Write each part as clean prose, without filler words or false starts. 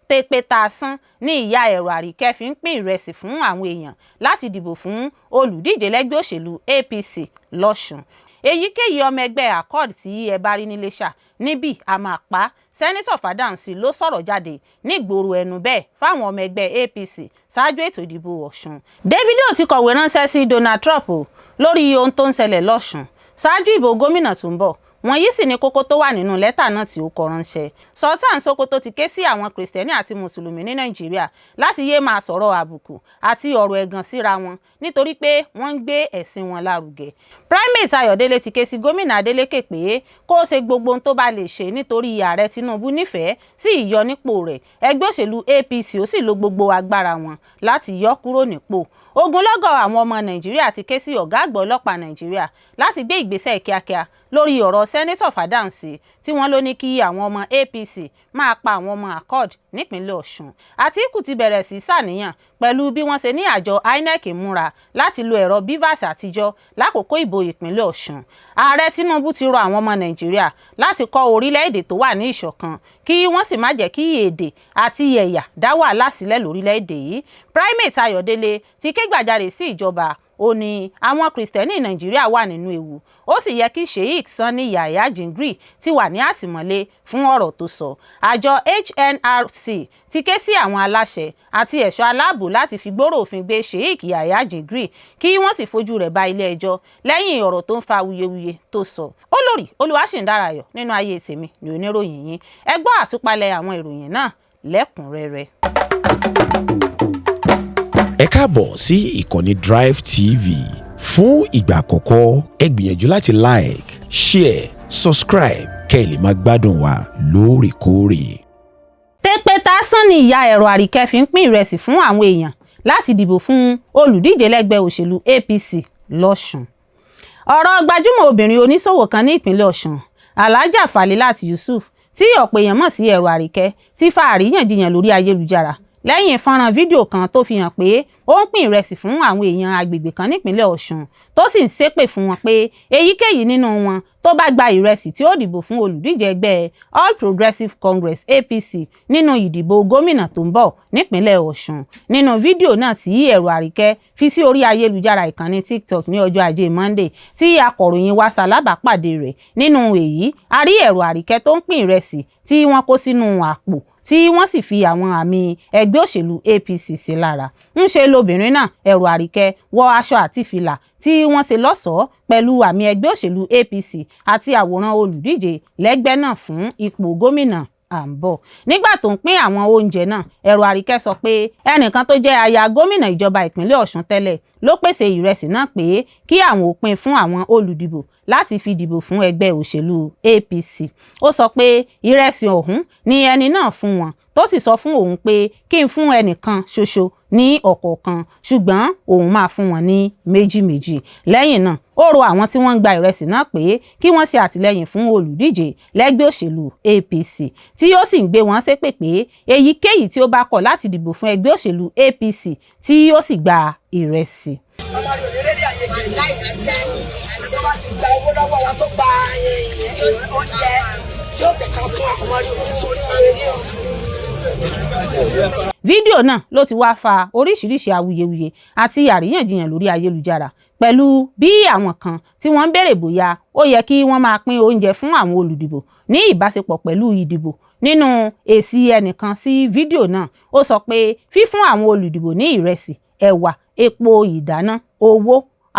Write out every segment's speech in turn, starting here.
Tèpè tàsán ní ìyá ẹ̀rọ Àríkẹ́ fi ń pín ìrẹsì fún àwọn èèyàn láti dìbò fún olùdíje lẹ́gbẹ́ òṣèlú APC lọ́sùn. Èyíkéyìí ọmọ ẹgbẹ́ Accord tí ẹ bá rí níléṣà níbí, a máa pa á. Sẹ́nitọ̀ Fàdáhùnsí ló sọ̀rọ̀ jáde nígboro ẹnu bẹ́ẹ̀ fáwọn ọmọ ẹgbẹ́ APC ṣáájú ètò ìdìbò Ọ̀ṣun. Davido ti kọ̀wé ránṣẹ́ sí Donald Trump lórí ohun tó ń ṣẹlẹ̀ lọ́ṣun ṣáájú ìbò gómìnà tó ń bọ̀. Wọ̀nyí sì ni kókó tó wà nínú lẹ́tà náà tí ó kọ ránṣẹ́. Sultan Sokoto ti ké sí àwọn Kìrìsìtẹ́nì àti Mùsùlùmí ní Nàìjíríà láti yéé máa sọ̀rọ̀ àbùkù àti ọ̀rọ̀ ẹ̀gàn síra wọn, nítorí pé wọ́n ń gbé ẹ̀sìn wọn lárugẹ. Primate Ayọ̀délé ti ké sí gómìnà Adeleke pé kó ṣe gbogbo ohun tó bá lè ṣe, nítorí ààrẹ Tinubu nífẹ̀ẹ́ sí ìyọnípò rẹ̀, ẹgbẹ́ òṣèlú APC ó sì lo gbogbo agbára wọn láti yọ kúrò nípò. Ogunlọ́gọ̀ àwọn ọmọ Nàìjíríà ti ké sí ọ̀gá àgbà ọlọ́pàá Nàìjíríà láti gbé ìgbésẹ̀ kíákíá lórí ọ̀rọ̀ Sẹ́nitọ̀ Fàdáhùnsí tí wọ́n ló ní kí àwọn ọmọ APC máa pa àwọn ọmọ Accord nípínlẹ̀ Ọ̀ṣun. Àtíkù ti bẹ̀rẹ̀ sí ṣàníyàn pẹ̀lú bí wọ́n ṣe ní àjọ INEC múra láti lo ẹ̀rọ BVAS àtijọ́ lákòókò ìbò ìpínlẹ̀ Ọ̀ṣun. Ààrẹ Tinubu ti rọ àwọn ọmọ Nàìjíríà láti kọ́ orílẹ̀-èdè tó wà ní ìṣọ̀kan, kí wọ́n sì má jẹ́ kí èdè àti ẹ̀yà dá wàhálà sílẹ̀ lórílẹ̀-èdè yìí. Primate Ayọ̀délé ti ké gbàjarè sí ìjọba. Ó ní àwọn Kìrìsìtẹ́nì Nàìjíríà wà nínú ewu, ó sì yẹ kí Sheikh Sani Yahya Jingir ti wà ní àtìmọ́lé fún ọ̀rọ̀ tó sọ. Àjọ HNRC ti ké sí àwọn aláṣẹ àti ẹ̀ṣọ́ aláàbò láti fi gbòòrò òfin gbé Sheikh Yahya Jingir, kí wọ́n sì fojú rẹ̀ ba ilé-ẹjọ́ lẹ́yìn ọ̀rọ̀ tó ń fa awuyewuye tó sọ. Olórí Olúwaṣìndárayọ̀ nínú ayé tèmi ní oníròyìn yín. Ẹ gbọ́ àtúpalẹ̀ àwọn ìròyìn náà lẹ́kùnrẹ́rẹ́. Ẹ káàbọ̀ sí ìkànnì Drive TV. Fún ìgbà àkọ́kọ́, ẹ gbìyànjú láti like, share, subscribe kẹ́ ẹ lè máa gbádùn wa lóòrèkóòrè. Tẹpẹ tásán ni ìyá ẹ̀rọ Àríkẹ́ fi ń pín ìrẹsì fún àwọn èèyàn láti dìbò fún olùdíje lẹ́gbẹ́ òṣèlú APC lọ́sùn. Ọ̀rọ̀ gbajúmọ̀ obìnrin oníṣòwò kan ní ìpínlẹ̀ Ọ̀ṣun, Alhaja Falilat Yusuf, tí ọ̀pọ̀ èèyàn mọ̀ sí ẹ̀rọ Àríkẹ́, ti fa àríyànjiyàn lórí ayélujára lẹ́yìn fọ́nrán fídíò kan tó fi hàn pé ó ń pín ìrẹsì fún àwọn èèyàn agbègbè kan nípínlẹ̀ Ọ̀ṣun, tó sì ń ṣépè fún wọn pé èyíkéyìí nínú wọn tó bá gba ìrẹsì tí ó dìbò fún olùdíje ẹgbẹ́ All Progressives Congress, APC, nínú ìdìbò gómìnà tó ń bọ̀ nípínlẹ̀ Ọ̀ṣun. Nínú fídíò náà tí ẹ̀rọ Àríkẹ́ fi sí orí ayélujára ìkànnì TikTok ní ọjọ́ Ajé Monday, tí akọ̀ròyìn wa ṣalábàápàdé rẹ̀ nínú èyí, a rí ẹ̀rọ Àríkẹ́ tó ń pín ìrẹsì tí wọ́n kó sínú àpò, tí wọ́n sì fi àwọn àmì ẹgbẹ́ òṣèlú APC sí lára. Ńṣe lobìnrin náà, ẹ̀rọ Àríkẹ́, wọ aṣọ àti fìlà tí wọ́n ṣe lọ́ṣọ̀ọ́ pẹ̀lú àmì ẹgbẹ́ òṣèlú APC àti àwòrán olùdíje lẹ́gbẹ́ náà fún ipò gómìnà à ń bọ̀. Nígbà tó ń pín àwọn oúnjẹ náà, ẹ̀rọ Àríkẹ́ sọ pé ẹnìkan tó jẹ́ aya gómìnà ìjọba ìpínlẹ̀ Ọ̀ṣun tẹ́lẹ̀ ló pèsè ìrẹsì náà, pé kí àwọn ó pín fún àwọn olùdìbò láti fi dìbò fún ẹgbẹ́ òṣèlú APC. Ó sọ pé ìrẹsì ọ̀hún ni ẹni náà fún wọn, tó sì sọ fún òun pé kí n fún ẹnìkan ṣoṣo ní ọ̀kọ̀ọ̀kan, ṣùgbọ́n òun máa fún wọn ní méjì méjì. Lẹ́yìn náà, ó rọ àwọn tí wọ́n ń gba ìrẹsì náà pé kí wọ́n ṣe àtìlẹ́yìn fún olùdíje lẹ́gbẹ́ òṣèlú APC, tí ó sì ń gbé wọn ṣépè pé èyíkéyìí tí ó bá kọ̀ láti dìbò fún ẹgbẹ́ òṣèlú APC tí ó sì gba ìrẹsì. Ọmọ rẹ̀ ò ní rédíò àyè jẹ láì rẹsẹ̀. Tó bá ti gba owó lọ́wọ́ wa, tó gba oúnjẹ tí ó tẹ̀ka fún ọmọ rẹ̀, ò ní sórí rẹ̀. Fídíò náà ló ti wá fa oríṣiríṣi awuyewuye àti àríyànjiyàn lórí ayélujára, pẹ̀lú bí àwọn kan tí wọ́n ń béèrè bóyá ó yẹ kí wọ́n máa pín oúnjẹ fún àwọn olùdìbò ní ìbáṣepọ̀ pẹ̀lú ìdìbò. Nínú èsì ẹnìkan sí fídíò náà, ó sọ pé fífún àwọn olùdìbò ní ìrẹsì, ẹ̀wà, epo ìdáná, owó,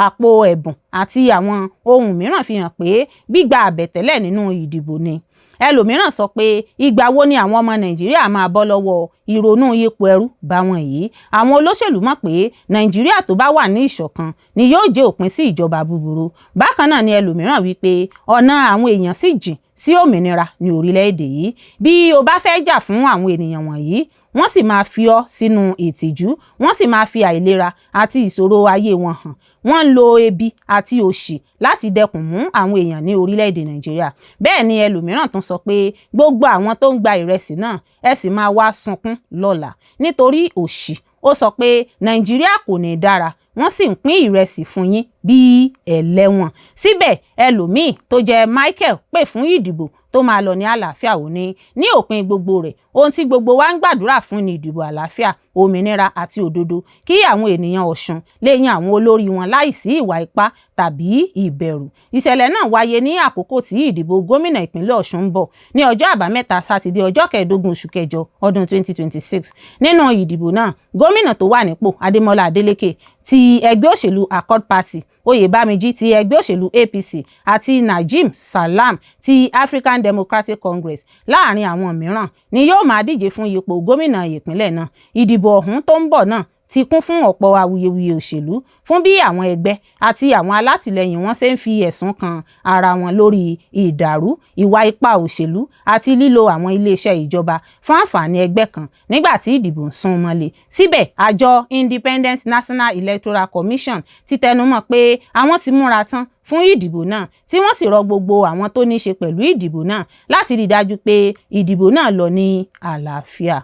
àpò ẹ̀bùn àti àwọn ohun mìíràn fi hàn pé gbígba àbẹ̀tẹ́lẹ̀ nínú ìdìbò ni. Ẹlòmíràn sọ pé ìgbà wo ni àwọn ọmọ Nàìjíríà máa bọ́ lọ́wọ́ ìrònú ipò ẹrú báwọn yìí? Àwọn olóṣèlú mọ̀ pé Nàìjíríà tó bá wà ní ìṣọ̀kan ni yóò jẹ́ òpin sí ìjọba búburú. Bákan náà ni ẹlòmíràn wí pé ọ̀nà àwọn èèyàn sì jìn sí òmìnira ní orílẹ̀-èdè yìí. Bí o bá fẹ́ jà fún àwọn ènìyàn wọ̀nyí, wọ́n sì máa fi ọ́ sínú ìtìjú, wọ́n sì máa fi àìlera àti ìṣòro ayé wọn hàn. Wọ́n ń lo ebi àti òṣì láti dẹkùn mú àwọn èèyàn ní orílẹ̀-èdè Nàìjíríà. Bẹ́ẹ̀ ni ẹlòmíràn tún sọ pé gbogbo àwọn tó ń gba ìrẹsì náà, ẹ sì máa wá sunkún lọ́la nítorí òṣì. Ó sọ pé Nàìjíríà kò ní dára, wọ́n sì ń pín ìrẹsì fún yín bíi ẹlẹ́wọ̀n. Síbẹ̀, ẹlòmíì tó jẹ́ Michael pè fún ìdìbò tó tó máa lọ ní àlàáfíà. Ó ní òpin gbogbo rẹ̀, ohun tí gbogbo wa ń gbàdúrà fún ni ìdìbò àlàáfíà, òmìnira àti òdodo, kí àwọn ènìyàn Ọ̀ṣun lè yan àwọn olórí wọn láìsí ìwà ipá tàbí ìbẹ̀rù. Ìṣẹ̀lẹ̀ náà wáyé ní àkókò tí ìdìbò gómìnà ìpínlẹ̀ Ọ̀ṣun ń bọ̀ ní ọjọ́ Àbámẹ́ta Sátidé, ọjọ́ 15 oṣù kẹjọ ọdún 2026. Nínú ìdìbò náà, gómìnà tó wà nípò, Adémọ́lá Adélékè ti ẹgbẹ́ òṣèlú Accord Party, Oyèbámijí ti ẹgbẹ́ òṣèlú APC àti Najim Salam ti African Democratic Congress, láàrin àwọn mìíràn, ni yóò máa díje fún ipò gómìnà ìpínlẹ̀ náà. Ìdìbò ọ̀hún tó ń bọ̀ náà ti kún fún ọ̀pọ̀ awuyewuye òṣèlú fún bí àwọn ẹgbẹ́ àti àwọn alátìlẹyìn wọn ṣe ń fi ẹ̀sùn kan ara wọn lórí ìdàrú, ìwà ipá òṣèlú àti lílo àwọn iléeṣẹ́ ìjọba fún àǹfààní ẹgbẹ́ kan nígbà tí ìdìbò ń sún mọ́lé. Síbẹ̀, àjọ Independent National Electoral Commission ti tẹnumọ́ pé àwọn ti múra tán fún ìdìbò náà, tí wọ́n sì rọ gbogbo àwọn tó ní í ṣe pẹ̀lú ìdìbò náà láti rí i dájú pé ìdìbò náà lọ ní àlàáfíà.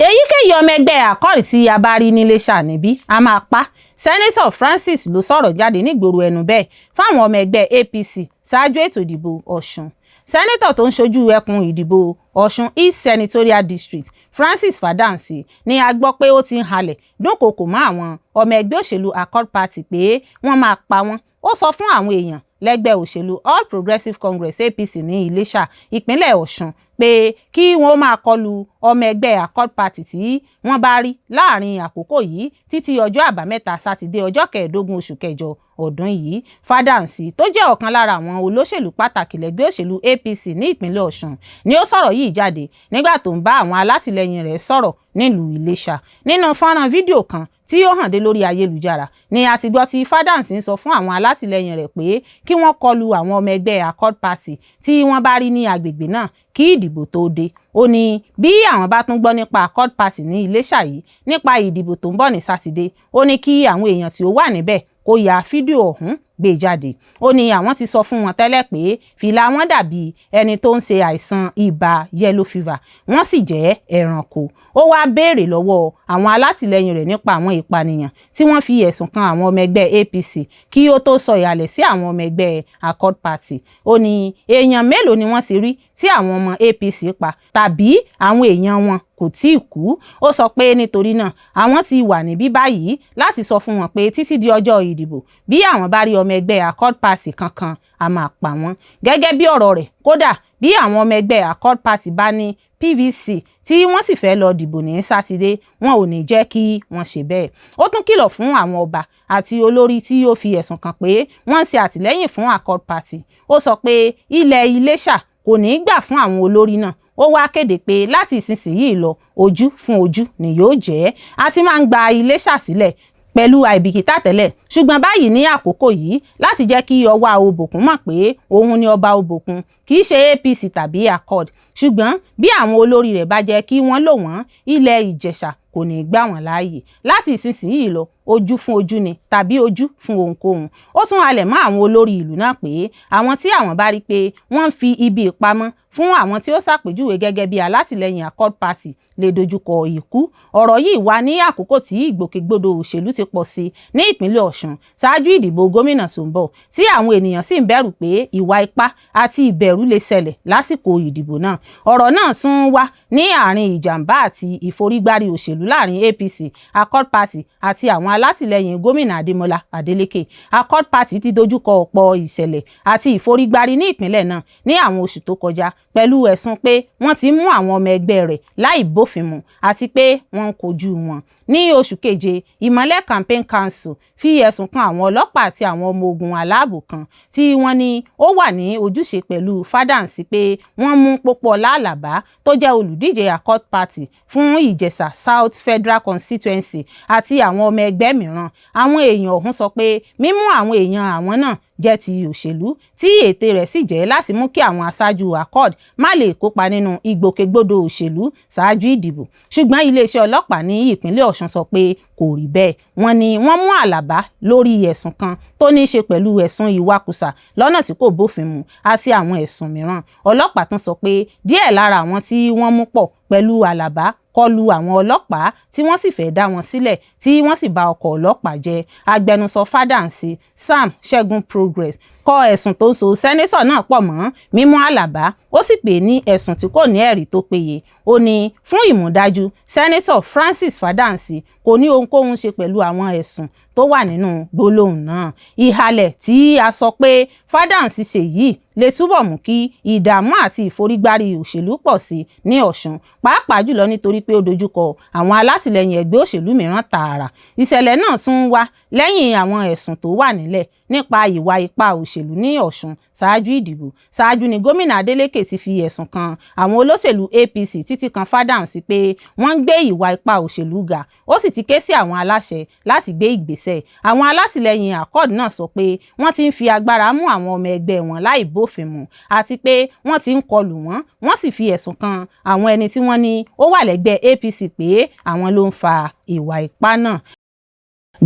Èyíkéyìí ọmọ ẹgbẹ́ Accord tí a bá rí n'Íléṣà níbí, a máa pa. Senator Francis ló sọ̀rọ̀ jáde nígboro ẹnu bẹ́ẹ̀ fáwọn ọmọ ẹgbẹ́ APC ṣáájú ètò ìdìbò Ọ̀ṣun. Senator tó ń ṣojú ẹkùn ìdìbò Ọ̀ṣun East Senatorial District, Francis Fadahunsi, ni a gbọ́ pé ó ti ń halẹ̀ dúnkokò mọ́ àwọn ọmọ ẹgbẹ́ òṣèlú Accord Party pé wọ́n máa pa wọ́n. Ó sọ fún àwọn èèyàn lẹ́gbẹ́ òṣèlú All Progressives Congress, APC, ní Iléṣà, ìpínlẹ̀ Ọ̀ṣun, pé kí wọ́n máa kọlu ọmọ ẹgbẹ́ Accord Party tí wọ́n bá rí láàrin àkókò yìí títí ọjọ́ Àbámẹ́ta Sátidé, ọjọ́ 15 oṣù kẹjọ ọdún yìí. Fadahunsi, tó jẹ́ ọ̀kan lára àwọn olóṣèlú pàtàkì lẹ́gbẹ́ òṣèlú APC ní ìpínlẹ̀ Ọ̀ṣun, ni ó sọ̀rọ̀ yìí jáde nígbà tó ń bá àwọn alátìlẹyìn rẹ̀ sọ̀rọ̀ nílùú Iléṣà. Nínú fọ́nrán fídíò kan tí ó hàn dé lórí ayélujára ni a ti gbọ́ tí Fadahunsi ń sọ fún àwọn alátìlẹyìn rẹ̀ pé kí wọ́n kọlu àwọn ọmọ ẹgbẹ́ Accord Party tí wọ́n bá rí ní agbègbè náà kí ìdìbò tó dé. Ó ní bí àwọn bá tún gbọ́ nípa Accord Party ní Iléṣà yìí nípa ìdìbò tó ń bọ̀ ní Sátidé, ó ní kí àwọn èèyàn tí ó wà níbẹ̀ kó ya fídíò ọ̀hún gbé jáde. Ó ní àwọn ti sọ fún wọn tẹ́lẹ̀ pé fìlà wọn dàbí ẹni tó ń ṣe àìsàn ibà yellow fever, wọ́n sì jẹ́ ẹranko. Ó wáá béèrè lọ́wọ́ àwọn alátìlẹyìn rẹ̀ nípa àwọn ìpànìyàn tí wọ́n fi ẹ̀sùn kan àwọn ọmọ ẹgbẹ́ APC kí ó tó sọ ìhàlẹ̀ sí àwọn ọmọ ẹgbẹ́ Accord Party. Ó ní èèyàn mélòó ni wọ́n ti rí tí àwọn ọmọ APC pa tàbí àwọn èèyàn wọn kò tí ì kú? Ó sọ pé nítorí náà, àwọn ti wà níbí báyìí láti sọ fún wọn pé títí di ọjọ́ ìdìbò, bí àwọn bá rí ọmọ ẹgbẹ́ Accord Party kankan, a máa pa wọ́n, gẹ́gẹ́ bí ọ̀rọ̀ rẹ̀. Kódà bí àwọn ọmọ ẹgbẹ́ Accord Party bá ní PVC tí wọ́n sì fẹ́ lọ dìbò ní Sátidé, wọn ò ní jẹ́ kí wọ́n ṣe bẹ́ẹ̀. Ó tún kìlọ̀ fún àwọn ọba àti olórí tí ó fi ẹ̀sùn kàn pé wọ́n ń ṣe àtìlẹ́yìn fún Accord Party. Ó sọ pé ilẹ̀ Iléṣà kò ní í gbà fún àwọn olórí náà. Ó wá kéde pé láti ìsinsìnyí lọ, ojú fún ojú ni yóò jẹ́. A ti máa ń gba Iléṣà sílẹ̀ pẹ̀lú àìbìkítà tẹ́lẹ̀, ṣùgbọ́n báyìí, ní àkókò yìí, láti jẹ́ kí Ọwá Òbòkun mọ̀ pé òun ni ọba Òbòkun, kì í ṣe APC tàbí Accord. Ṣùgbọ́n bí àwọn olórí rẹ̀ bá jẹ́ kí wọ́n lò wọ́n, ilẹ̀ Ìjẹ̀ṣà kò ní í gbà wọ́n láàyè. Láti ìsinsìnyí lọ, ojú fún ojú ni tàbí ojú fún ohunkóhun. Ó tún halẹ̀ mọ́ àwọn olórí ìlú náà pé àwọn tí àwọn bá rí pé wọ́n ń fi ibi ìpamọ́ fún àwọn tí ó ṣàpèjúwe gẹ́gẹ́ bí alátìlẹyìn Accord Party lè dojúkọ ikú. Ọ̀rọ̀ yìí wà ní àkókò tí ìgbòkègbodò òṣèlú ti pọ̀ sí ní ìpínlẹ̀ Ọ̀ṣun ṣáájú ìdìbò gómìnà tó ń bọ̀, tí àwọn ènìyàn sì ń bẹ̀rù pé ìwà ipá àti ìbẹ̀rù lè ṣẹlẹ̀ lásìkò ìdìbò náà. Ọ̀rọ̀ náà tún wá ní àárín ìjàmbá àti ìforígbárí òṣèlú láàrin APC, Accord Party àti àwọn alátìlẹyìn gómìnà Adémọ́lá Adélékè. Accord Party ti dojúkọ ọ̀pọ̀ ìṣẹ̀lẹ̀ àti ìforígbárí ní ìpínlẹ̀ náà ní àwọn oṣù tó kọjá, pẹ̀lú ẹ̀sùn pé wọ́n ti mú àwọn ọmọ ẹgbẹ́ rẹ̀ láì bófin mu àti pé wọ́n ń kojú wọn. Ní oṣù keje, Ìmọ́lẹ̀ Campaign Council fi ẹ̀sùn kan àwọn ọlọ́pàá àti àwọn ọmọ ogun aláàbò kan tí wọ́n ní ó wà ní ojúṣe pẹ̀lú Fadahunsi pé wọ́n mú Pópóọlá Àlàbá, tó jẹ́ olùdíje Accord Party fún Ìjẹ̀ṣà South Federal Constituency, àti àwọn ọmọ ẹgbẹ́ mìíràn. Àwọn èèyàn ọ̀hún sọ pé mímú àwọn èèyàn àwọn náà jẹ́ ti òṣèlú, tí ète rẹ̀ sì jẹ́ láti mú kí àwọn aṣáájú Accord má lè kópa nínú ìgbòkègbodò òṣèlú ṣáájú ìdìbò. Ṣùgbọ́n iléeṣẹ́ ọlọ́pàá ní ìpínlẹ̀ Ọ̀ṣun sọ pé kò rí bẹ́ẹ̀. Wọ́n ní wọ́n mú Àlàbá lórí ẹ̀sùn kan tó ní í ṣe pẹ̀lú ẹ̀sùn ìwakùsà lọ́nà tí kò bófin mu àti àwọn ẹ̀sùn mìíràn. Ọlọ́pàá tún sọ pé díẹ̀ lára àwọn tí wọ́n mú pọ̀ pẹ̀lú Àlàbá kọlu àwọn ọlọ́pàá, tí wọ́n sì fẹ́ dá wọn sílẹ̀, tí wọ́n sì ba ọkọ̀ ọlọ́pàá jẹ́. Agbẹnusọ Fadahunsi, Sam Ṣẹ́gun Progress, Kọ ẹ̀sùn tó so sẹ́nẹ́tọ̀ náà pọ̀ mọ́ mímú Àlàbá, ó sì pè ní ẹ̀sùn tí kò ní ẹ̀rí tó péye. Ó ní fún ìmúdájú, Sẹ́nẹ́tọ̀ Francis Fàdáǹsì kò ní ohunkóhun ṣe pẹ̀lú àwọn ẹ̀sùn tó wà nínú gbólóhùn náà. Ìhàlẹ̀ tí a sọ pé Fàdáǹsì ṣe yìí lè túbọ̀ mú kí ìdààmú àti ìforígbárí òṣèlú pọ̀ sí ní Ọ̀ṣun, pàápàá jùlọ nítorí pé ó dojúkọ àwọn alátìlẹyìn ẹgbẹ́ òṣèlú mìíràn tààrà. Ìṣẹ̀lẹ̀ náà tún wá lẹ́yìn àwọn ẹ̀sùn tó wà nílẹ̀ nípa ìwà ipá òṣèlú ní Ọ̀ṣun ṣáájú ìdìbò. Ṣáájú ni gómìnà Adeleke ti fi ẹ̀sùn kan àwọn olóṣèlú APC títí kan Fàdáǹsì pé wọ́n ń gbé ìwà ipá òṣèlú ga, ó sì ti ké sí àwọn aláṣẹ láti gbé ìgbésẹ̀. Àwọn alátìlẹyìn Accord náà sọ pé wọ́n ti ń fi agbára mú àwọn ọmọ ẹgbẹ́ wọn láì bófin mu àti pé wọ́n ti ń kọlù wọ́n. Wọ́n sì fi ẹ̀sùn kan àwọn ẹni tí wọ́n ní ó wà lẹ́gbẹ́ APC pé àwọn ló ń fa ìwà ipá náà.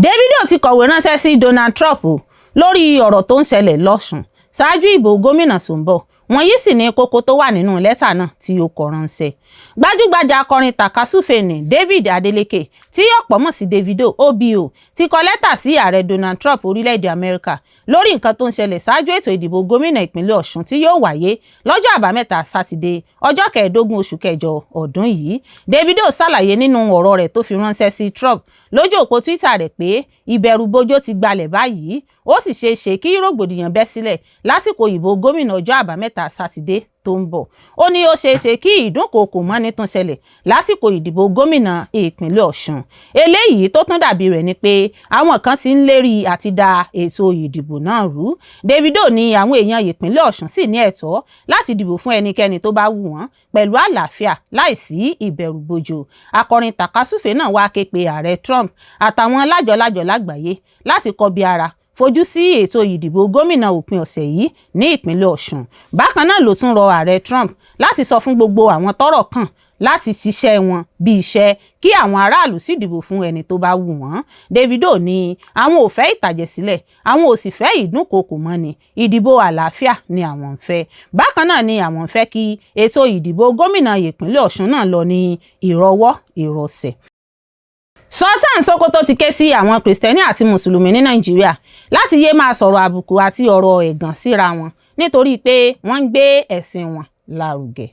Davido ti kọ̀wé ránṣẹ́ sí Donald Trump lórí ọ̀rọ̀ tó ń ṣẹlẹ̀ lọ́ṣùn ṣáájú ìbò gómìnà tó ń bọ̀. Wọ̀nyí sì ní kókó tó wà nínú lẹ́tà náà tí ó kọ ránṣẹ́. Gbajúgbajà akọrin tàkasúfèé ní David Adeleke, tí ọ̀pọ̀ mọ̀ sí Davido OBO, ti kọ lẹ́tà sí ààrẹ Donald Trump orílẹ̀-èdè Amẹ́ríkà lórí nǹkan tó ń ṣẹlẹ̀ ṣáájú ètò ìdìbò gómìnà ìpínlẹ̀ Ọ̀ṣun tí yóò wáyé lọ́jọ́ Àbámẹ́ta Sátidé, ọjọ́ 15 oṣù kẹjọ ọdún yìí. Davido ṣàlàyé nínú ọ̀rọ̀ rẹ̀ tó fi ránṣẹ́ sí Trump lójú òpó Twitter rẹ̀ pé ìbẹ̀rùbojo ti gbalẹ̀ báyìí, ó sì ṣeé ṣe kí rògbòdìyàn bẹ́ sílẹ̀ lásìkò ìbò gómìnà ọjọ́ Àbámẹ́ta Sátidé tó ń bọ̀. Ó ní ó ṣeé ṣe kí ìdúnkookò mọ́ni tún ṣẹlẹ̀ lásìkò ìdìbò gómìnà ìpínlẹ̀ Ọ̀ṣun. Eléyìí tó tún dàbí rẹ̀ ni pé àwọn kan ti ń lérí àti da ètò ìdìbò náà rú. Davido ní àwọn èèyàn ìpínlẹ̀ Ọ̀ṣun sì ní ẹ̀tọ́ láti dìbò fún ẹnikẹ́ni tó bá wù wọ́n pẹ̀lú àlàáfíà láìsí ìbẹ̀rùbojo. Akọrin tàkasúfèé náà wá ké pe ààrẹ Trump àtàwọn lájọlájọ lágbàáyé láti kọbi ara fojú sí ètò ìdìbò gómìnà òpin ọ̀sẹ̀ yìí ní ìpínlẹ̀ Ọ̀ṣun. Bákan náà ló tún rọ ààrẹ Trump láti sọ fún gbogbo àwọn tọ́rọ̀ kàn láti ṣiṣẹ́ wọn bí iṣẹ́, kí àwọn aráàlú sì dìbò fún ẹni tó bá wù wọ́n. Davido ní àwọn ò fẹ́ ìtàjẹ̀sílẹ̀, àwọn ò sì fẹ́ ìdúnkookò mọ́ni, ìdìbò àlàáfíà ni àwọn ń fẹ́. Bákan náà ni àwọn ń fẹ́ kí ètò ìdìbò gómìnà ìpínlẹ̀ Ọ̀ṣun náà lọ ní ìrọwọ́ ìrọsẹ̀. Sultan Sokoto ti ké sí àwọn Kìrìsìtẹ́nì àti Mùsùlùmí ní Nàìjíríà láti yéé máa sọ̀rọ̀ àbùkù àti ọ̀rọ̀ ẹ̀gàn síra wọn nítorí pé wọ́n ń gbé ẹ̀sìn wọn lárugẹ.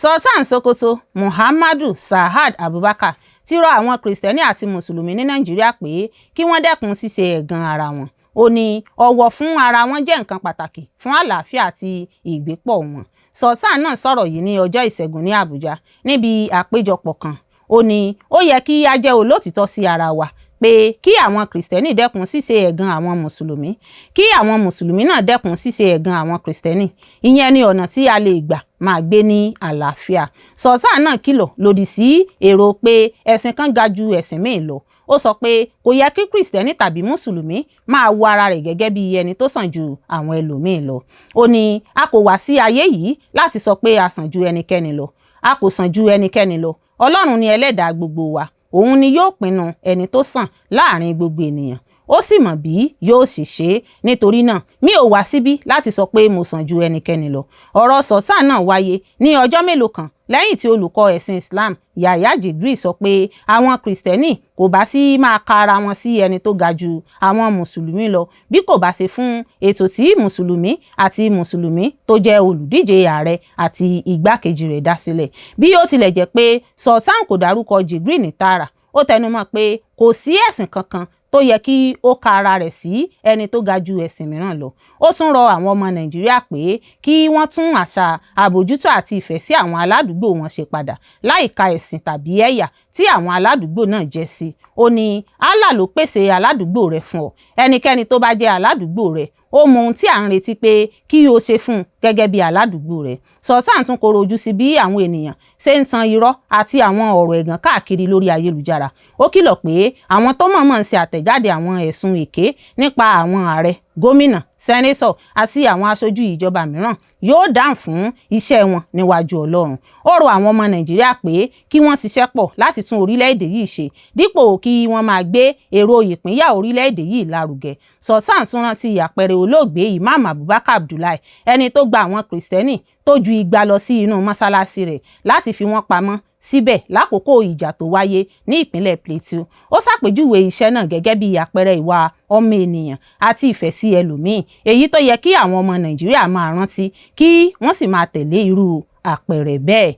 Sultan Sokoto Muhammadu Sa'ad Abubakar ti rọ àwọn Kìrìsìtẹ́nì àti Mùsùlùmí ní Nàìjíríà pé kí wọ́n dẹ́kun ṣíṣe ẹ̀gàn ara wọn. Ó ní ọ̀wọ̀ fún ara wọn jẹ́ nǹkan pàtàkì fún àlàáfíà àti ìgbépọ̀ wọn. Sultan náà sọ̀rọ̀ yìí ní ọjọ́ Ìṣẹ́gun ní Àbújá níbi àpéjọpọ̀ kan. Ó ní ó yẹ kí a jẹ́ olótìtọ́ sí ara wa pé kí àwọn Kìrìsìtẹ́nì dẹ́kun ṣíṣe ẹ̀gàn àwọn Mùsùlùmí, kí àwọn Mùsùlùmí náà dẹ́kun ṣíṣe ẹ̀gàn àwọn Kìrìsìtẹ́nì. Ìyẹn ni ọ̀nà tí a lè gbà máa gbé ní àlàáfíà. Sultan náà kìlọ̀ lòdì sí èrò pé ẹ̀sìn kan ga ju ẹ̀sìn míì lọ. Ó sọ pé kò yẹ kí Kìrìsìtẹ́nì tàbí Mùsùlùmí máa wo ara rẹ̀ gẹ́gẹ́ bí ẹni tó sàn ju àwọn ẹlòmíì lọ. Ó ní a kò wá sí ayé yìí láti sọ pé a sàn ju ẹnikẹ́ni lọ. A kò sàn ju ẹnikẹ́ni lọ. Ọlọ́run ni ẹlẹ́dàá gbogbo wa. Òun ni yóò pinnu ẹni tó sàn láàrin gbogbo ènìyàn. Ó sì mọ̀ bí yóò sì ṣe é. Nítorí náà mi ò wá síbí láti sọ pé mo sàn ju ẹnikẹ́ni lọ. Ọ̀rọ̀ Sultan náà wáyé ní ọjọ́ mélòó kan lẹ́yìn tí olùkọ́ ẹ̀sìn Islam Yahya Jibril sọ pé àwọn Kìrìsìtẹ́nì kò bá sí máa ka ara wọn sí ẹni tó ga ju àwọn Mùsùlùmí lọ bí kò bá ṣe fún ètò tí Mùsùlùmí àti Mùsùlùmí tó jẹ́ olùdíje ààrẹ àti igbákejì rẹ̀ dá sílẹ̀. Bí ó tilẹ̀ jẹ́ pé Sultan kò dárúkọ Jibril ní tààrà, ó tẹnumọ́ pé kò sí ẹ̀sìn kankan tó yẹ kí ó ka ara rẹ̀ sí ẹni tó ga ju ẹ̀sìn mìíràn lọ. Ó tún rọ àwọn ọmọ Nàìjíríà pé kí wọ́n tún àṣà àbójútó àti ìfẹ́ sí àwọn aládùúgbò wọn ṣe padà láìka ẹ̀sìn tàbí ẹ̀yà tí àwọn aládùúgbò náà jẹ́ sí. Ó ní Allah ló pèsè aládùúgbò rẹ̀ fún ọ. Ẹnikẹ́ni tó bá jẹ́ aládùúgbò rẹ̀ ó mọ ohun tí à ń retí pé kí o ṣe fún un gẹ́gẹ́ bí aládùúgbò rẹ̀. Sultan tún koro ojú sí bí àwọn ènìyàn ṣe ń tan irọ́ àti àwọn ọ̀rọ̀ ẹ̀gàn káàkiri lórí ayélujára. Ó kìlọ̀ pé àwọn tó mọ̀ọ́mọ̀ ń ṣe àtẹ̀jáde àwọn ẹ̀sùn èké nípa àwọn ààrẹ, gómìnà, sẹ́nẹ́tọ̀ àti àwọn aṣojú ìjọba mìíràn yóò dáhùn fún iṣẹ́ wọn níwájú Ọlọ́run. Ó rọ àwọn ọmọ Nàìjíríà pé kí wọ́n ṣiṣẹ́ pọ̀ láti tún orílẹ̀-èdè yìí ṣe dípò kí wọ́n máa gbé èrò ìpínyà orílẹ̀-èdè yìí lárugẹ. Sultan tún rántí àpẹẹrẹ olóògbé Imam Abubakar Abdullahi, ẹni tó gba àwọn Kìrìsìtẹ́nì tó ju 200 lọ sí inú mọ́sálásí rẹ̀ láti fi wọ́n pamọ́ síbẹ̀ lákòókò ìjà tó wáyé ní ìpínlẹ̀ Plateau. Ó ṣàpèjúwe iṣẹ́ náà gẹ́gẹ́ bí àpẹẹrẹ ìwà ọmọ ènìyàn àti ìfẹ́ sí ẹlòmíì, èyí tó yẹ kí àwọn ọmọ Nàìjíríà máa rántí kí wọ́n sì máa tẹ̀lé irú àpẹẹrẹ bẹ́ẹ̀.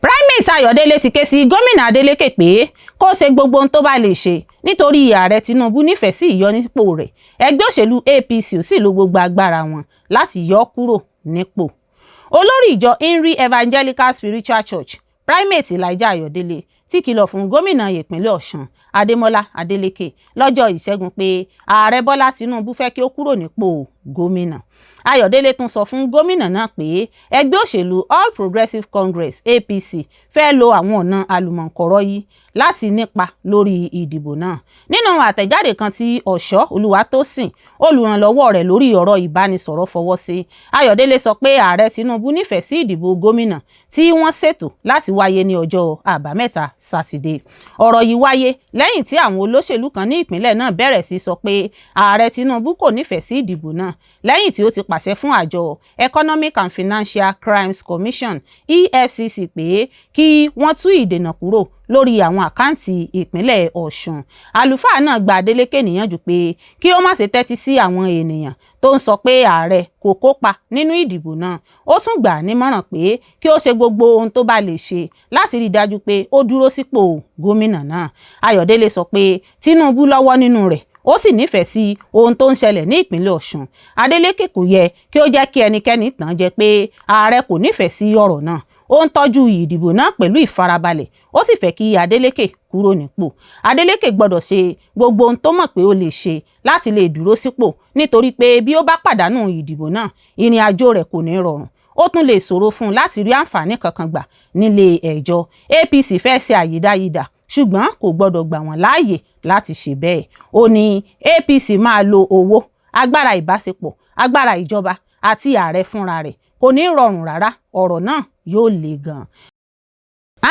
Primate Ayọ̀délé ti ké sí gómìnà Adeleke pé kó ṣe gbogbo ohun tó bá lè ṣe nítorí ààrẹ Tinubu nífẹ̀ẹ́ sí ìyọnípò rẹ̀, ẹgbẹ́ òṣèlú APC ò sì lo gbogbo agbára wọn láti yọ ọ́ kúrò nípò. Olórí ìjọ Inri Evangelical Spiritual Church, Primate Elijah Ayọ̀délé, ti kìlọ̀ fún gómìnà ìpínlẹ̀ Ọ̀ṣun Adémọ́lá Adeleke lọ́jọ́ Ìṣẹ́gun pé ààrẹ Bọ́lá Tinubu fẹ́ kí ó kúrò nípò gómìnà. Ayọ̀délé tún sọ fún gómìnà náà pé ẹgbẹ́ òṣèlú All Progressives Congress, APC, fẹ́ lo àwọn ọ̀nà àlùmọ̀ǹkọ́rọ́ yìí láti nípa lórí ìdìbò náà. Nínú àtẹ̀jáde kan tí Ọ̀ṣọ́ Olúwatósìn, olùrànlọ́wọ́ rẹ̀ lórí ọ̀rọ̀ ìbánisọ̀rọ̀, fọwọ́ sí, Ayọ̀délé sọ pé ààrẹ Tinubu nífẹ̀ẹ́ sí ìdìbò gómìnà tí wọ́n ṣètò láti wáyé ní ọjọ́ Àbámẹ́ta Sátidé. Ọ̀rọ̀ yìí wáyé lẹ́yìn tí àwọn olóṣèlú kan ní ìpínlẹ̀ náà bẹ̀rẹ̀ sí sọ pé ààrẹ Tinubu kò nífẹ̀ẹ́ sí ìdìbò náà lẹ́yìn tí ó ti pàṣẹ fún àjọ Economic and Financial Crimes Commission, EFCC, pé kí wọ́n tú ìdènà kúrò lórí àwọn àkáǹtì ìpínlẹ̀ Ọ̀ṣun. Àlùfáà náà gba Adeleke níyànjú pé kí ó má ṣe tẹ́tí sí àwọn ènìyàn tó ń sọ pé ààrẹ kò kópa nínú ìdìbò náà. Ó tún gbà á nímọ̀ràn pé kí ó ṣe gbogbo ohun tó bá lè ṣe láti rí i dájú pé ó dúró sípò gómìnà náà. Ayọ̀délé sọ pé Tinubu lọ́wọ́ nínú rẹ̀, ó sì nífẹ̀ẹ́ sí ohun tó ń ṣẹlẹ̀ ní ìpínlẹ̀ Ọ̀ṣun. Adeleke kò yẹ kí ó jẹ́ kí ẹnikẹ́ni tàn jẹ pé ààrẹ kò nífẹ̀ẹ́ sí ọ̀rọ̀ náà. Ó ń tọ́jú ìdìbò náà pẹ̀lú ìfarabalẹ̀, ó sì fẹ́ kí Adeleke kúrò nípò. Adeleke gbọ́dọ̀ ṣe gbogbo ohun tó mọ̀ pé ó lè ṣe láti lè dúró sípò, nítorí pé bí ó bá pàdánù ìdìbò náà, ìrìn àjò rẹ̀ kò ní rọrùn, ó tún lè ṣòro fún un láti rí àǹfààní kankan gbà nílé ẹjọ́. APC fẹ́ ṣe àyídáyidà, ṣùgbọ́n kò gbọ́dọ̀ gbà wọ́n láàyè láti ṣe bẹ́ẹ̀. Ó ní APC máa lo owó, agbára ìbáṣepọ̀, agbára ìjọba àti ààrẹ fúnra rẹ̀. Kò ní rọrùn rárá, ọ̀rọ̀ náà yóò le gan-an.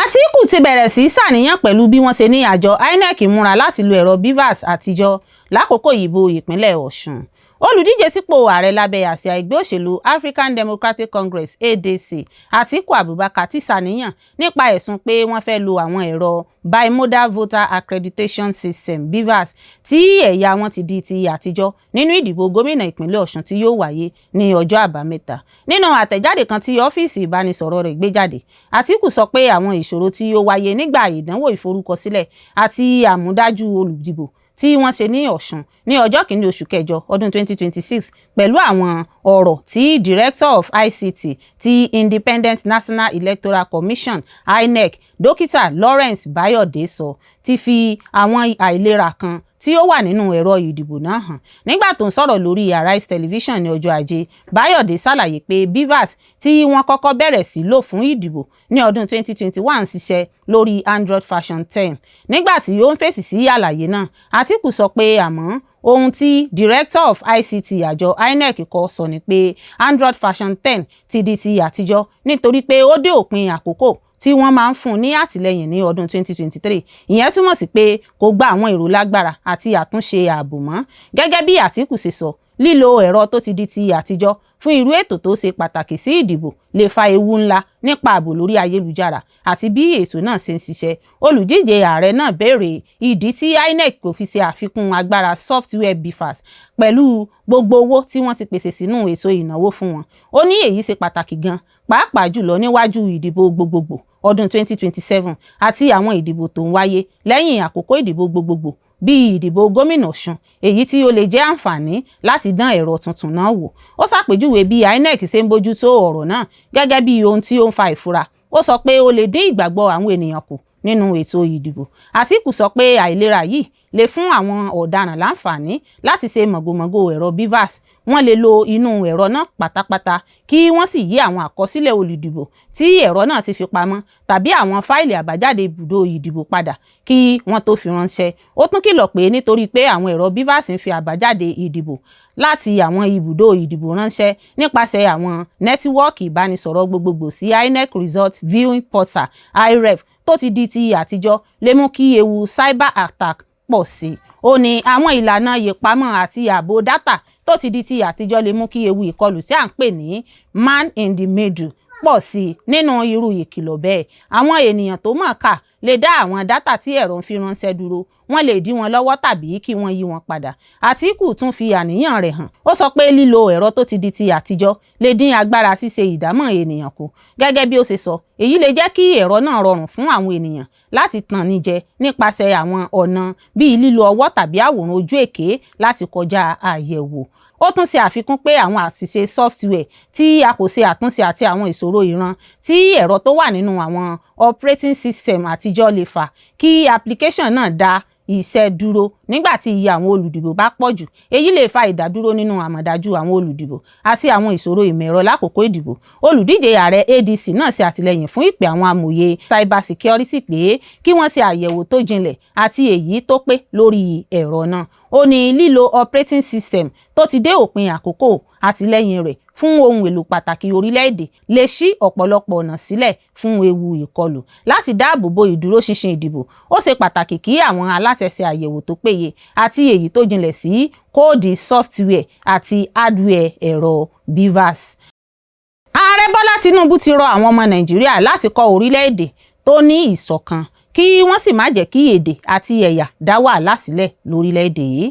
Àtíkù ti bẹ̀rẹ̀ sí ṣàníyàn pẹ̀lú bí wọ́n ṣe ní àjọ INEC múra láti lo ẹ̀rọ BVAS àtijọ́ lákòókò ìbò ìpínlẹ̀ Ọ̀ṣun. Olùdíje sípò ààrẹ lábẹ́ àsíá ẹgbẹ́ òṣèlú African Democratic Congress, ADC, Atiku Abubakar, ti ṣàníyàn nípa ẹ̀sùn pé wọ́n fẹ́ lo àwọn ẹ̀rọ Bimodal Voter Accreditation System, BVAS, tí ẹ̀yà wọn ti di ti àtijọ́ nínú ìdìbò gómìnà ìpínlẹ̀ Ọ̀ṣun tí yóò wáyé ní ọjọ́ Àbámẹ́ta. Nínú àtẹ̀jáde kan tí ọ́fíìsì ìbánisọ̀rọ̀ rẹ̀ gbé jáde, Atiku sọ pé àwọn ìṣòro tí ó wáyé nígbà ìdánwò ìforúkọsílẹ̀ àti àmúdájú olùdìbò tí wọ́n ṣe ní Ọ̀ṣun ní ọjọ́ 1 oṣù kẹjọ ọdún 2026, pẹ̀lú àwọn ọ̀rọ̀ tí Director of ICT ti Independent National Electoral Commission, INEC, Dókítà Lawrence Bayode sọ, ti fi àwọn àìlera kan tí ó wà nínú ẹ̀rọ ìdìbò náà hàn. Nígbà tó ń sọ̀rọ̀ lórí Arise Television ní ọjọ́ Ajé, Bayode ṣàlàyé pé BVAS tí wọ́n kọ́kọ́ bẹ̀rẹ̀ sí lò fún ìdìbò ní ọdún 2021 ń ṣiṣẹ́ lórí Android version 10. Nígbà tí ó ń fèsì sí àlàyé náà, Àtíkù sọ pé àmọ́ ohun tí Director of ICT àjọ INEC kọ sọ ni pé Android version 10 ti di ti àtijọ́ nítorí pé ó dé òpin àkókò tí wọ́n máa ń fún ní àtìlẹ́yìn ní ọdún 2023. Ìyẹn túmọ̀ sí pé kò gba àwọn èrò lágbára àti àtúnṣe ààbò mọ́. Gẹ́gẹ́ bí Àtíkù ṣe sọ, lílo ẹ̀rọ tó ti di ti àtijọ́ fún irú ètò tó ṣe pàtàkì sí ìdìbò lè fa ewu ńlá nípa ààbò lórí ayélujára àti bí ètò náà ṣe ń ṣiṣẹ́. Olùdíje ààrẹ náà béèrè ìdí tí INEC kò fi ṣe àfikún agbára software BVAS pẹ̀lú gbogbo owó tí wọ́n ti pèsè sínú ètò ìnáwó fún wọn. Ó ní èyí ṣe pàtàkì gan, pàápàá jùlọ níwájú ìdìbò gbogbogbò ọdún 2027 àti àwọn ìdìbò tó ń wáyé lẹ́yìn àkókò ìdìbò gbogbogbò bíi ìdìbò gómìnà Ọ̀ṣun, èyí tí ó lè jẹ́ àǹfààní láti dán ẹ̀rọ tuntun náà wò. Ó ṣàpèjúwe bí INEC ṣe ń bójú tó ọ̀rọ̀ náà gẹ́gẹ́ bí ohun tí ó ń fa ìfura. Ó sọ pé ó lè dín ìgbàgbọ́ àwọn ènìyàn kù nínú ètò ìdìbò. Àtíkù sọ pé àìlera yìí lè fún àwọn ọ̀daràn láǹfààní láti ṣe mọ̀gòmọ́gó ẹ̀rọ BVAS. Wọ́n lè lo inú ẹ̀rọ náà pátápátá kí wọ́n sì yí àwọn àkọsílẹ̀ olùdìbò tí ẹ̀rọ náà ti fi pamọ́ tàbí àwọn fáìlì àbájáde ibùdó ìdìbò padà kí wọ́n tó fi ránṣẹ́. Ó tún kìlọ̀ pé nítorí pé àwọn ẹ̀rọ BVAS ń fi àbájáde ìdìbò láti àwọn ibùdó ìdìbò ránṣẹ́ nípasẹ̀ àwọn nẹ́tíwọ́ọ̀kì ìbánisọ̀rọ̀ gbogbogbò sí INEC Result Viewing Portal, IREV, tó ti di ti àtijọ́, lè mú kí ewu cyber attack pọ̀ sí i. Ó ní àwọn ìlànà ìpamọ́ àti ààbò dátà tó ti di ti àtijọ́ lè mú kí ewu ìkọlù tí à ń pè ní man in the middle pọ̀ sí i nínú irú ìkìlọ̀ bẹ́ẹ̀. Àwọn ènìyàn tó mọ̀ọ́kà lè dá àwọn dátà tí ẹ̀rọ ń fi ránṣẹ́ dúró, wọ́n lè dí wọn lọ́wọ́ tàbí kí wọ́n yí wọn padà. Àtíkù tún fi àníyàn rẹ̀ hàn. Ó sọ pé lílo ẹ̀rọ tó ti di ti àtijọ́ lè dín agbára ṣíṣe ìdámọ̀ ènìyàn kù. Gẹ́gẹ́ bí ó ṣe sọ, èyí lè jẹ́ kí ẹ̀rọ náà rọrùn fún àwọn ènìyàn láti tàn ní jẹ nípasẹ̀ àwọn ọ̀nà bíi lílo ọwọ́ tàbí àwòrán ojú èké láti kọjá àyẹ̀wò. Ó tún ṣe àfikún pé àwọn àṣìṣe software tí a kò ṣe àtúnṣe àti àwọn ìṣòro ìran tí ẹ̀rọ tó wà nínú àwọn operating system àtijọ́ lè fà kí application náà dá iṣẹ́ dúró nígbà tí iye àwọn olùdìbò bá pọ̀ jù. Èyí lè fa ìdádúró nínú àmọ̀dájú àwọn olùdìbò àti àwọn ìṣòro ìmọ̀ ẹ̀rọ lákòókò ìdìbò. Olùdíje ààrẹ ADC náà ṣe àtìlẹ́yìn fún ìpè àwọn amòye cyber security pé kí wọ́n ṣe àyẹ̀wò tó jinlẹ̀ àti èyí tó pé lórí ẹ̀rọ náà. Ó ní lílo operating system tó ti dé òpin àkókò àtìlẹ́yìn rẹ̀ fún ohun èlò pàtàkì orílẹ̀-èdè lè ṣí ọ̀pọ̀lọpọ̀ ọ̀nà sílẹ̀ fún ewu ìkọlù. Láti dáàbò bo ìdúróṣinṣin ìdìbò, ó ṣe pàtàkì kí àwọn aláṣẹ ṣe àyẹ̀wò tó péye àti èyí tó jinlẹ̀ sí kóòdì software àti hardware ẹ̀rọ BVAS. Ààrẹ Bọ́lá Tinubu ti rọ àwọn ọmọ Nàìjíríà láti kọ́ orílẹ̀-èdè tó ní ìṣọ̀kan, kí wọ́n sì má jẹ́ kí èdè àti ẹ̀yà dá wàhálà sílẹ̀ lórílẹ̀-èdè yìí.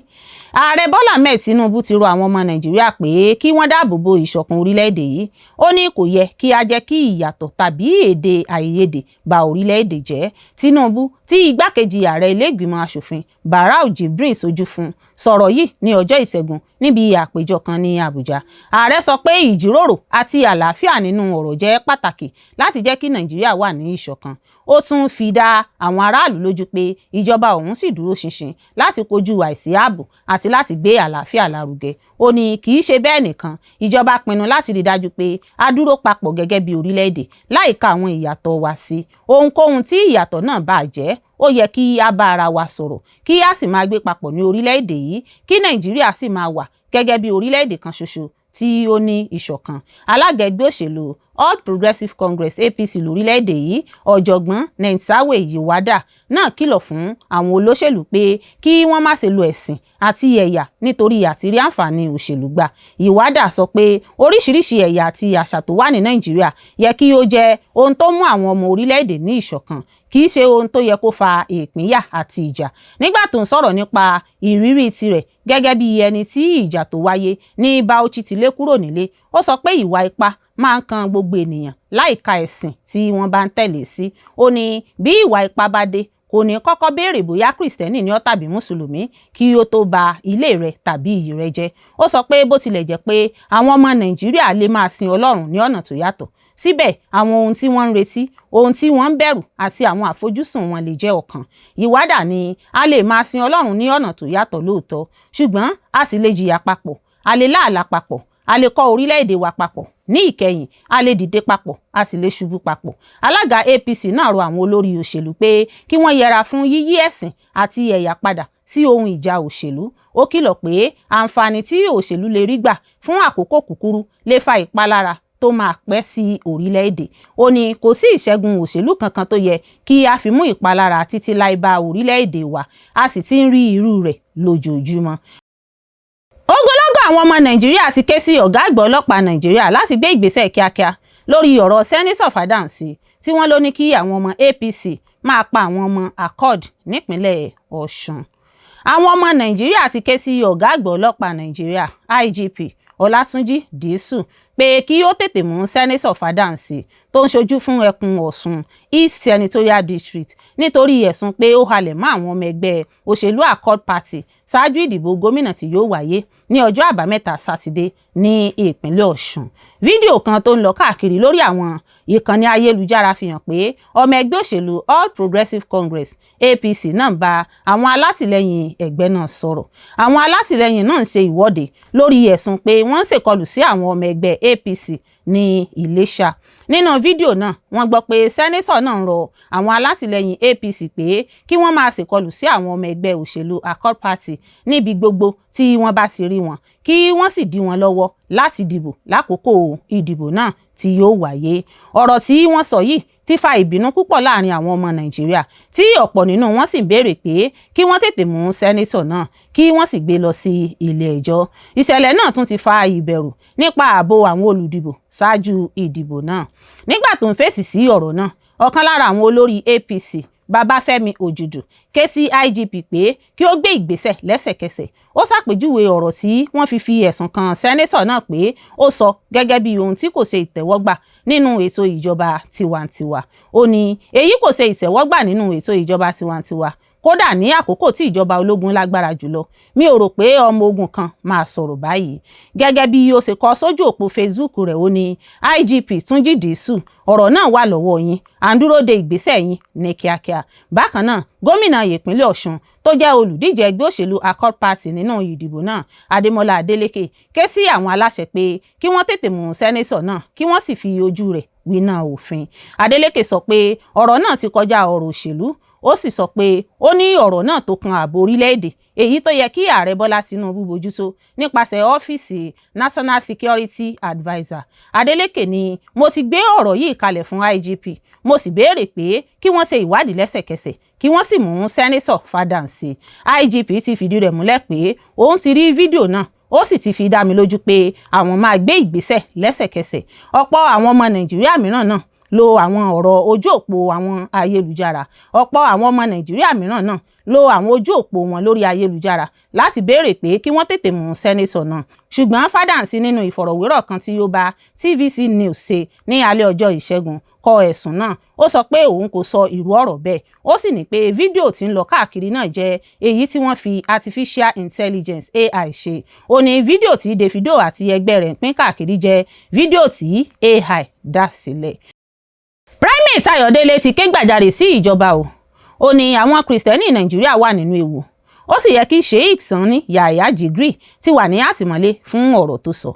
Ààrẹ Bọ́lá Ahmed Tinubu ti rọ àwọn ọmọ Nàìjíríà pé kí wọ́n dáàbò bo ìṣọ̀kan orílẹ̀-èdè yìí. Ó ní kò yẹ kí a jẹ́ kí ìyàtọ̀ tàbí èdè àìyedè ba orílẹ̀-èdè jẹ́. Tinubu, tí igbákejì ààrẹ ilé-ìgbìmọ̀ asòfin Barau Jibrin ṣojú fún, sọ̀rọ̀ yìí ní ọjọ́ Ìṣẹ́gun níbi àpèjọ kan ní Àbújá. Ààrẹ sọ pé ìjíròrò àti àlàáfíà nínú ọ̀rọ̀ jẹ́ pàtàkì láti jẹ́ kí Nàìjíríà wà ní ìṣọ̀kan. Ó tún fi dá àwọn aráàlú lójú pé ìjọba òun sì dúró ṣinṣin láti kojú àìsí ààbò àti láti gbé àlàáfíà lárugẹ. Ó ní kì í ṣe bẹ́ẹ̀ nìkan, ìjọba pinnu láti rí dájú pé a dúró papọ̀ gẹ́gẹ́ bí orílẹ̀-èdè láìka àwọn ìyàtọ̀ wa sí. Ohunkóhun tí ìyàtọ̀ náà bá jẹ́, ó yẹ kí a bá ara wa sọ̀rọ̀, kí a sì máa gbé papọ̀ ní orílẹ̀-èdè yìí, kí Nàìjíríà sì máa wà gẹ́gẹ́ bí orílẹ̀-èdè kan ṣoṣo tí ó ní ìṣọ̀kan. Alága ẹgbẹ́ òṣèlú All Progressives Congress, APC, lórílẹ̀-èdè yìí, Ọ̀jọ̀gbọ́n Nentawe Yilwatda náà kìlọ̀ fún àwọn olóṣèlú pé kí wọ́n má ṣe lo ẹ̀sìn àti ẹ̀yà nítorí àtirí àǹfààní òṣèlú gbà. Yilwatda sọ pé oríṣiríṣi ẹ̀yà àti àṣà tó wà ní Nàìjíríà yẹ kí ó jẹ́ ohun tó mú àwọn ọmọ orílẹ̀-èdè ní ìṣọ̀kan, kì í ṣe ohun tó yẹ kó fa ìpínyà àti ìjà. Nígbà tó ń sọ̀rọ̀ nípa ìrírí tirẹ̀ gẹ́gẹ́ bí ẹni tí ìjà tó wáyé ní Bauchi ti lé kúrò nílé, ó sọ pé ìwà ipá máa ń kan gbogbo ènìyàn láìka ẹ̀sìn tí wọ́n bá ń tẹ̀lé sí. Ó ní bí ìwà ipá bá dé, kò ní kọ́kọ́ béèrè bóyá Kìrìsìtẹ́nì ni ọ́ tàbí Mùsùlùmí kí ó tó ba ilé rẹ̀ tàbí iyì rẹ̀ jẹ́. Ó sọ pé bó tilẹ̀ jẹ́ pé àwọn ọmọ Nàìjíríà lè máa sin Ọlọ́run ní ọ̀nà tó yàtọ̀, síbẹ̀ àwọn ohun tí wọ́n ń retí, ohun tí wọ́n ń bẹ̀rù àti àwọn àfojúsùn wọn lè jẹ́ ọ̀kan. Yilwatda ní a lè máa sin Ọlọ́run ní ọ̀nà tó yàtọ̀ lóòótọ́, ṣùgbọ́n a sì lè jìyà papọ̀, a lè láàlá papọ̀, a lè kọ́ orílẹ̀-èdè wa papọ̀. Ní ìkẹyìn, a lè dìde papọ̀, a sì lè ṣubú papọ̀. Alága APC náà rọ àwọn olórí òṣèlú pé kí wọ́n yẹra fún yíyí ẹ̀sìn àti ẹ̀yà padà sí ohun ìjà òṣèlú. Ó kìlọ̀ pé àǹfààní tí òṣèlú lè rí gbà fún àkókò kúkúrú lè fa ìpalára tó máa pẹ́ sí orílẹ̀-èdè. Ó ní kò sí ìṣẹ́gun òṣèlú kankan tó yẹ kí a fi mú ìpalára títí láì bá orílẹ̀-èdè wa, a sì ti ń rí irú rẹ̀ lójoojúmọ́. Ogunlọ́gọ̀ àwọn ọmọ Nàìjíríà ti ké sí ọ̀gá àgbà ọlọ́pàá Nàìjíríà láti gbé ìgbésẹ̀ kíákíá lórí ọ̀rọ̀ Sẹ́nitọ̀ Fádáhùnsí tí wọ́n ló ní kí àwọn ọmọ APC máa pa àwọn ọmọ Accord nípínlẹ̀ Ọ̀ṣun. Àwọn ọmọ Nàìjíríà ti ké sí ọ̀gá àgbà ọlọ́pàá Nàìjíríà, IGP Ọlátúnjí Dìísù, pé kí ó tètè mú Sẹ́nitọ̀ Fádáhùnsí tó ń ṣojú fún ẹkùn Ọ̀ṣun East Senatorial District nítorí ẹ̀sùn pé ó halẹ̀ mọ́ àwọn ọmọ ẹgbẹ́ òṣèlú Accord Party ṣáájú ìdìbò gómìnà tí yóò wáyé ní ọjọ́ Àbámẹ́ta Sátidé ní ìpínlẹ̀ Ọ̀ṣun. Fídíò kan tó ń lọ káàkiri lórí àwọn ìkànnì ayélujára fi hàn pé ọmọ ẹgbẹ́ òṣèlú All Progressives Congress, APC, náà ń bá àwọn alátìlẹyìn ẹgbẹ́ náà sọ̀rọ̀. Àwọn alátìlẹyìn náà ń ṣe ìwọ́de lórí ẹ̀sùn pé wọ́n ń ṣèkọlù sí àwọn ọmọ ẹgbẹ́ APC ní Iléṣà. Nínú fídíò náà, wọ́n gbọ́ pé sẹ́nitọ̀ náà ń rọ àwọn alátìlẹyìn APC pé kí wọ́n máa ṣèkọlù sí àwọn ọmọ ẹgbẹ́ òṣèlú Accord Party níbi gbogbo tí wọ́n bá ti rí wọn, kí wọ́n sì dí wọn lọ́wọ́ láti dìbò lákòókò ìdìbò náà tí yóò wáyé. Ọ̀rọ̀ tí wọ́n sọ yìí ti fa ìbínú púpọ̀ láàrin àwọn ọmọ Nàìjíríà, tí ọ̀pọ̀ nínú wọn sì ń béèrè pé kí wọ́n tètè mú sẹ́nítọ̀ náà kí wọ́n sì gbé lọ sí ilé ẹjọ́. Ìṣẹ̀lẹ̀ náà tún ti fa ìbẹ̀rù nípa ààbò àwọn olùdìbò ṣáájú ìdìbò náà. Nígbà tó ń fèsì sí ọ̀rọ̀ náà, ọ̀kan lára àwọn olórí APC, Babáfẹ́mi Òjùdù, ké sí IGP pé kí ó gbé ìgbésẹ̀ lẹ́sẹ̀kẹsẹ̀. Ó ṣàpèjúwe ọ̀rọ̀ tí wọ́n fi ẹ̀sùn kan sẹ́nẹ́tọ̀ náà pé ó sọ gẹ́gẹ́ bí ohun tí kò ṣe ìtẹ́wọ́gbà nínú ètò ìjọba tiwantiwa. Ó ní èyí kò ṣe ìtẹ́wọ́gbà nínú ètò ìjọba tiwantiwa, kódà ní àkókò tí ìjọba ológun lágbára jùlọ. Mi ò rò pé ọmọ ogun kan máa sọ̀rọ̀ báyìí. Gẹ́gẹ́ bí ó ṣe kọ sójú òpó Facebook rẹ̀, ó ní IGP Túnjí Dìísù, ọ̀rọ̀ náà wà lọ́wọ́ yín, à ń dúró de ìgbésẹ̀ yín ní kíákíá. Bákan náà, gómìnà ìpínlẹ̀ Ọ̀ṣun tó jẹ́ olùdíje ẹgbẹ́ òṣèlú Accord Party nínú ìdìbò náà, Adémọ́lá Adélékè, ké sí àwọn aláṣẹ pé kí wọ́n tètè mú sẹ́nẹ́tọ̀ náà kí wọ́n sì fi ojú rẹ̀ winá òfin. Adélékè sọ pé ọ̀rọ̀ náà ti kọjá ọ̀rọ̀ òṣèlú. Ó sì sọ pé ó ní ọ̀rọ̀ náà tó kan ààbò orílẹ̀-èdè, èyí tó yẹ kí ààrẹ Bọ́lá Tinubu bójútó nípasẹ̀ ọ́fíìsì National Security Adviser. Adeleke ní mo ti gbé ọ̀rọ̀ yìí kalẹ̀ fún IGP, mo sì béèrè pé kí wọ́n ṣe ìwádìí lẹ́sẹ̀kẹsẹ̀ kí wọ́n sì mú sẹ́nẹ́tọ̀ Fádáǹsì. IGP ti fìdí rẹ̀ múlẹ̀ pé òun ti rí fídíò náà, ó sì ti fi dá mi lójú pé àwọn máa gbé ìgbésẹ̀ lẹ́sẹ̀kẹsẹ̀. Ọ̀pọ̀ àwọn ọmọ Nàìjíríà mìíràn náà lo àwọn ọ̀rọ̀ ojú òpó àwọn ayélujára. Ọ̀pọ̀ àwọn ọmọ Nàìjíríà mìíràn náà lo àwọn ojú òpó wọn lórí ayélujára láti béèrè pé kí wọ́n tètè mú sẹ́nẹ́tọ̀ náà. Ṣùgbọ́n Fádáǹsì, nínú ìfọ̀rọ̀wérọ̀ kan tí ó bá TVC News ṣe ní alẹ́ ọjọ́ Ìṣẹ́gun, kọ ẹ̀sùn náà. Ó sọ pé òun kò sọ irú ọ̀rọ̀ bẹ́ẹ̀. Ó sì ní pé fídíò tí ń lọ káàkiri náà jẹ́ èyí tí wọ́n fi artificial intelligence, AI, ṣe. Ó ní fídíò tí Davido àti ẹgbẹ́ rẹ̀ ń pín káàkiri jẹ́ fídíò tí AI dá sílẹ̀. Primate Ayọ̀délé ti ké gbàjarè sí ìjọba o. Ó ní àwọn Kristẹni Nàìjíríà wà nínú ewu, ó sì yẹ kí Sheikh Sanni Yahya Jigri ti wà ní àtìmọ́lé fún ọ̀rọ̀ tó sọ.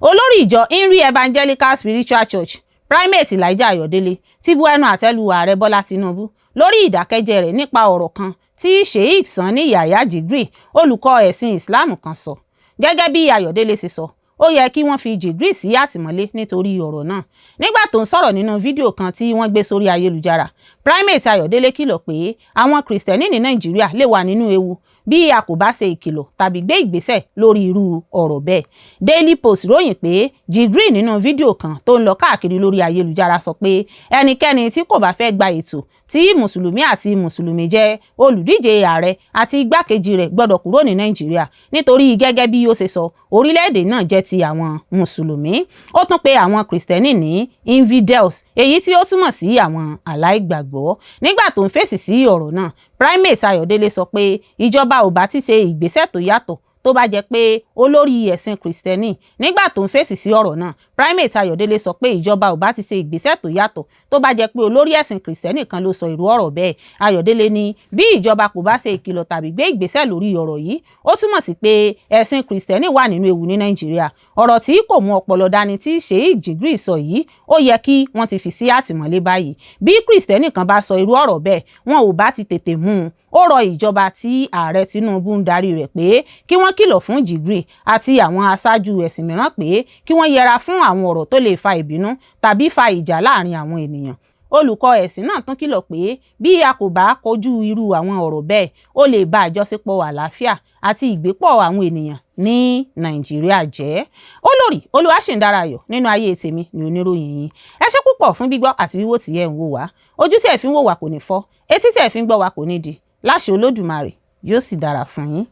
Olórí ìjọ Inri Evangelical Spiritual Church, Primate Elijah Ayọ̀délé, ti bu ẹnu àtẹ́ lu ààrẹ Bọ́lá Tinubu lórí ìdákẹ́jẹ́ rẹ̀ nípa ọ̀rọ̀ kan tí Sheikh Sanni Yahya Jigri, olùkọ́ ẹ̀sìn Islam kan, sọ. Gẹ́gẹ́ bí Ayọ̀délé ṣe sọ, ó yẹ kí wọ́n fi Jigri sí àtìmọ́lé nítorí ọ̀rọ̀ náà. Nígbà tó ń sọ̀rọ̀ nínú fídíò kan tí wọ́n gbé sórí ayélujára, Primate Ayọ̀délé kìlọ̀ pé àwọn Kristẹni ní Nàìjíríà lè wà nínú ewu bí a kò bá ṣe ìkìlọ̀ tàbí gbé ìgbésẹ̀ lórí irú ọ̀rọ̀ bẹ́ẹ̀. Daily Post ròyìn pé Jigri, nínú fídíò kan tó ń lọ káàkiri lórí ayélujára, sọ pé ẹnikẹ́ni tí kò bá fẹ́ gba ètò tí mùsùlùmí àti mùsùlùmí jẹ́ olùdíje ààrẹ àti igbákejì rẹ̀ gbọ́dọ̀ kúrò ní Nàìjíríà, nítorí gẹ́gẹ́ bí ó ṣe sọ, orílẹ̀-èdè náà jẹ́ ti àwọn mùsùlùmí. Ó tún pe àwọn Kristẹni ní infidels, èyí tí ó túmọ̀ sí àwọn aláìgbàgbọ́. Nígbà tó ń fèsì sí ọ̀rọ̀ náà, Primate Ayọ̀délé sọ pé ìjọba ò bá ti ṣe ìgbésẹ̀ tó yàtọ̀ tó bá jẹ́ pé olórí ẹ̀sìn Kristẹni. Nígbà tó ń fèsì sí ọ̀rọ̀ náà, Primate Ayọ̀délé sọ pé ìjọba ò bá ti ṣe ìgbésẹ̀ tó yàtọ̀ tó bá jẹ́ pé olórí ẹ̀sìn Kristẹni kan ló sọ irú ọ̀rọ̀ bẹ́ẹ̀. Ayọ̀délé ní bí ìjọba kò bá ṣe ìkìlọ̀ tàbí gbé ìgbésẹ̀ lórí ọ̀rọ̀ yìí, ó túmọ̀ sí pé ẹ̀sìn Kristẹni wà nínú ewu ní Nàìjíríà. Ọ̀rọ̀ tí kò mú ọpọlọ dání tí Sheikh Jigri sọ yìí, ó yẹ kí wọ́n ti fi sí àtìmọ́lé báyìí. Bí Kristẹni kan bá sọ irú ọ̀rọ̀ bẹ́ẹ̀, wọn ò bá ti tètè mú un. Ó rọ ìjọba tí ààrẹ Tinubu ń darí rẹ̀ pé kí wọ́n kìlọ̀ fún Jigri àti àwọn aṣáájú ẹ̀sìn mìíràn pé kí wọ́n yẹra fún àwọn ọ̀rọ̀ tó lè fa ìbínú tàbí fa ìjà láàrin àwọn ènìyàn. Olùkọ́ ẹ̀sìn náà tún kìlọ̀ pé bí a kò bá kojú irú àwọn ọ̀rọ̀ bẹ́ẹ̀, ó lè ba àjọṣepọ̀ àlàáfíà àti ìgbépọ̀ àwọn ènìyàn ní Nàìjíríà jẹ́. Olórí Olúwaṣèǹdára Ayọ̀ nínú ayé tèmi ní oníròyìn yín. Ẹ ṣé púpọ̀ fún gbígbọ́ àti wíwò tí ẹ ń wò wá. Ojú tí ẹ fi ń wò wá kò ní fọ́, etí tí ẹ fi ń gbọ́ wá kò ní di. Láṣẹ Olódùmarè, yóò sì dára fún yín.